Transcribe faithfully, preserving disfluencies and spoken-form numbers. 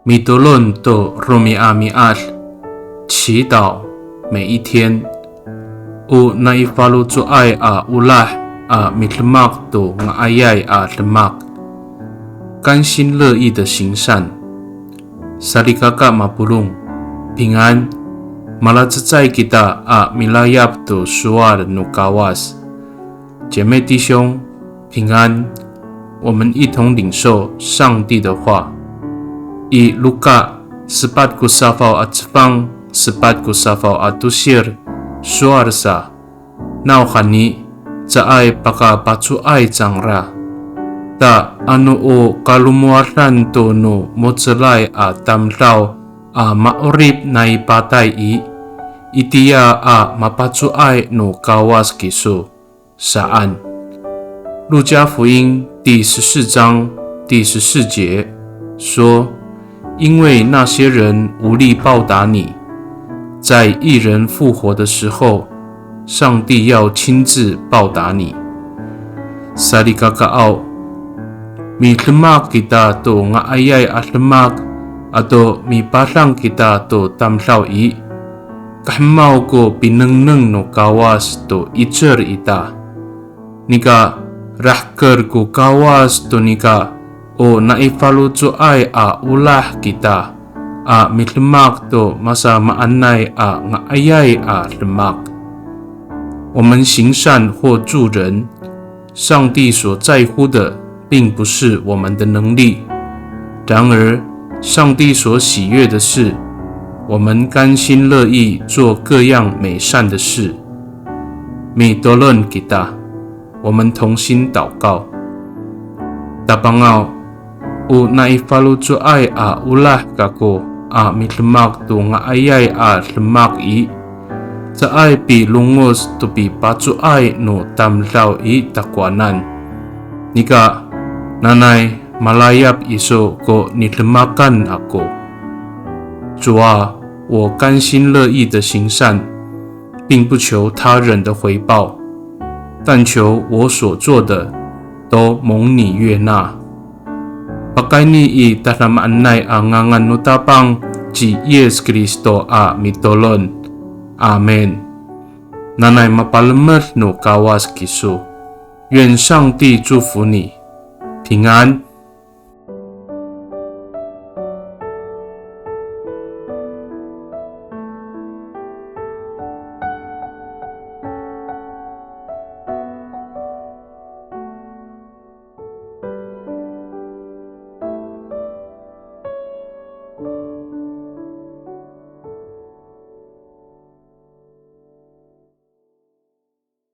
Mitolon to romi'ami'ad, 祈祷每一天。O nai faloco'ay a olah a midemak to nga'ayay a demak. 甘心乐意的行善。Salikaka mapolong, 平安。Malacecay kita a milayap to sowal no Kawas. 姐妹弟兄，平安。我们一同领受上帝的话。I Luka sepat ko safaw a cefang, sepat ko safaw a tosir, sowal sa, nawhani, caay pakapaco'ay cangra. Ta ano o kalomowadan to no mo^celay a tamdaw a ma'orip nai patay i, itiya a mapaco'ay no Kawas kiso, saan. 路加福音第十四章第十四节说，因为那些人无力报答你，在义人复活的时候，上帝要亲自报答你。Salikakaaw, midemak kita to nga'ayay a demak ato mipadang kita to tamdaw i, kahemaw ko pinengneng no Kawas to 'icel ita. Nika rahker ko Kawas to nika o nai faloco'ay a olah kita a midemak to masamaanay a nga'ayay a demak. 我们行善或助人，上帝所在乎的并不是我们的能力，然而上帝所喜悦的是，我们甘心乐意做各样美善的事。Mitolon kita, 我们同心祷告。Tapangaw, o nai faloco'ay a olah kako a midemak to nga'ayay a demak i, caay pilongoc to pipaco'ay no tamdaw i takowanan. Nika, nanay malayap iso ko nidemakan ako. 主啊，我甘心乐意的行善，并不求他人的回报，但求我所做的都蒙你悦纳。Pakayni i tadamaanay a ngangan no Tapang ci Yis Kristo a mitolon. Amin. Nanay mapalemed no Kawas kiso. 愿上帝祝福你，平安。